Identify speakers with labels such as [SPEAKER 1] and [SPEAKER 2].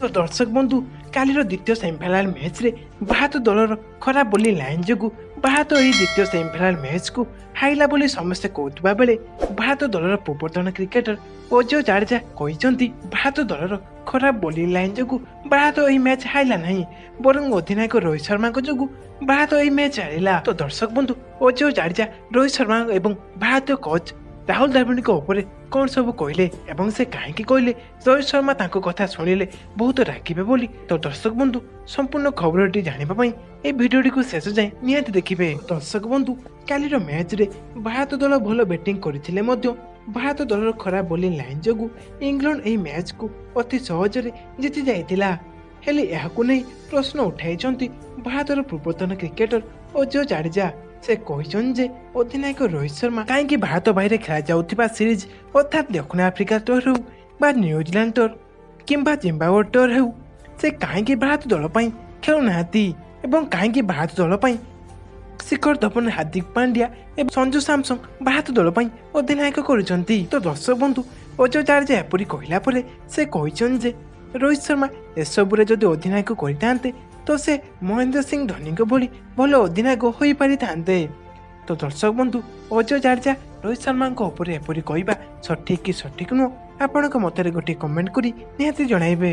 [SPEAKER 1] ତ ଦର୍ଶକ ବନ୍ଧୁ, କାଲିର ଦ୍ୱିତୀୟ ସେମିଫାଇନାଲ ମ୍ୟାଚ୍ରେ ଭାରତ ଦଳର ଖରାପ ବୋଲିଂ ଲାଇନ୍ ଯୋଗୁଁ ଭାରତ ଏହି ଦ୍ୱିତୀୟ ସେମିଫାଇନାଲ ମ୍ୟାଚ୍କୁ ହାରିଲା ବୋଲି ସମସ୍ତେ କହୁଥିବା ବେଳେ ଭାରତ ଦଳର ପୂର୍ବତନ କ୍ରିକେଟର ଅଜୟ ଜାଡେଜା କହିଛନ୍ତି, ଭାରତ ଦଳର ଖରାପ ବୋଲିଂ ଲାଇନ୍ ଯୋଗୁଁ ଭାରତ ଏହି ମ୍ୟାଚ୍ ହାରିଲା ନାହିଁ, ବରଂ ଅଧିନାୟକ ରୋହିତ ଶର୍ମାଙ୍କ ଯୋଗୁଁ ଭାରତ ଏହି ମ୍ୟାଚ୍ ହାରିଲା। ତ ଦର୍ଶକ ବନ୍ଧୁ, ଅଜୟ ଜାଡେଜା ରୋହିତ ଶର୍ମା ଏବଂ ଭାରତୀୟ କୋଚ୍ ରାହୁଲ ଦ୍ରାବିଡ଼ଙ୍କ ଉପରେ କ'ଣ ସବୁ କହିଲେ ଏବଂ ସେ କାହିଁକି କହିଲେ ରୋହିତ ଶର୍ମା ତାଙ୍କ କଥା ଶୁଣିଲେ ବହୁତ ରାଗିବେ ବୋଲି, ତ ଦର୍ଶକ ବନ୍ଧୁ, ସମ୍ପୂର୍ଣ୍ଣ ଖବରଟି ଜାଣିବା ପାଇଁ ଏହି ଭିଡ଼ିଓଟିକୁ ଶେଷ ଯାଏଁ ନିହାତି ଦେଖିବେ। ଦର୍ଶକ ବନ୍ଧୁ, କାଲିର ମ୍ୟାଚ୍ରେ ଭାରତ ଦଳ ଭଲ ବ୍ୟାଟିଂ କରିଥିଲେ ମଧ୍ୟ ଭାରତ ଦଳର ଖରାପ ବୋଲିଂ ଲାଇନ୍ ଯୋଗୁଁ ଇଂଲଣ୍ଡ ଏହି ମ୍ୟାଚ୍କୁ ଅତି ସହଜରେ ଜିତି ଯାଇଥିଲା। ହେଲେ ଏହାକୁ ନେଇ ପ୍ରଶ୍ନ ଉଠାଇଛନ୍ତି ଭାରତର ପୂର୍ବତନ କ୍ରିକେଟର ଅଜୟ ଜାଡେଜା। ସେ କହିଛନ୍ତି ଯେ ଅଧିନାୟକ ରୋହିତ ଶର୍ମା କାହିଁକି ଭାରତ ବାହାରେ ଖେଳାଯାଉଥିବା ସିରିଜ୍, ଅର୍ଥାତ୍ ଦକ୍ଷିଣ ଆଫ୍ରିକା ଟୁର୍ ହେଉ ବା ନ୍ୟୁଜିଲାଣ୍ଡ ଟୁର୍ କିମ୍ବା ଜିମ୍ବାୱେ ଟୁର୍ ହେଉ, ସେ କାହିଁକି ଭାରତ ଦଳ ପାଇଁ ଖେଳୁନାହାନ୍ତି ଏବଂ କାହିଁକି ଭାରତ ଦଳ ପାଇଁ ଶିଖର ଧୱନ, ହାର୍ଦ୍ଦିକ ପାଣ୍ଡ୍ୟା ଏବଂ ସଞ୍ଜୁ ସାମସନ୍ ଭାରତ ଦଳ ପାଇଁ ଅଧିନାୟକ କରୁଛନ୍ତି? ତ ଦର୍ଶକ ବନ୍ଧୁ, ଅଜୟ ଜାଡେଜା ଏପରି କହିଲା ପରେ ସେ କହିଛନ୍ତି ଯେ ରୋହିତ ଶର୍ମା ଏସବୁରେ ଯଦି ଅଧିନାୟକ କରିଥାନ୍ତେ, ତ ସେ ମହେନ୍ଦ୍ର ସିଂ ଧୋନିଙ୍କ ଭଳି ଭଲ ଅଧିନାୟକ ହୋଇପାରିଥାନ୍ତେ। ତ ଦର୍ଶକ ବନ୍ଧୁ, ଅଜୟ ଜାଡେଜା ରୋହିତ ଶର୍ମାଙ୍କ ଉପରେ ଏପରି କହିବା ସଠିକ୍ କି ସଠିକ୍ ନୁହଁ, ଆପଣଙ୍କ ମତରେ ଗୋଟିଏ କମେଣ୍ଟ କରି ନିହାତି ଜଣାଇବେ।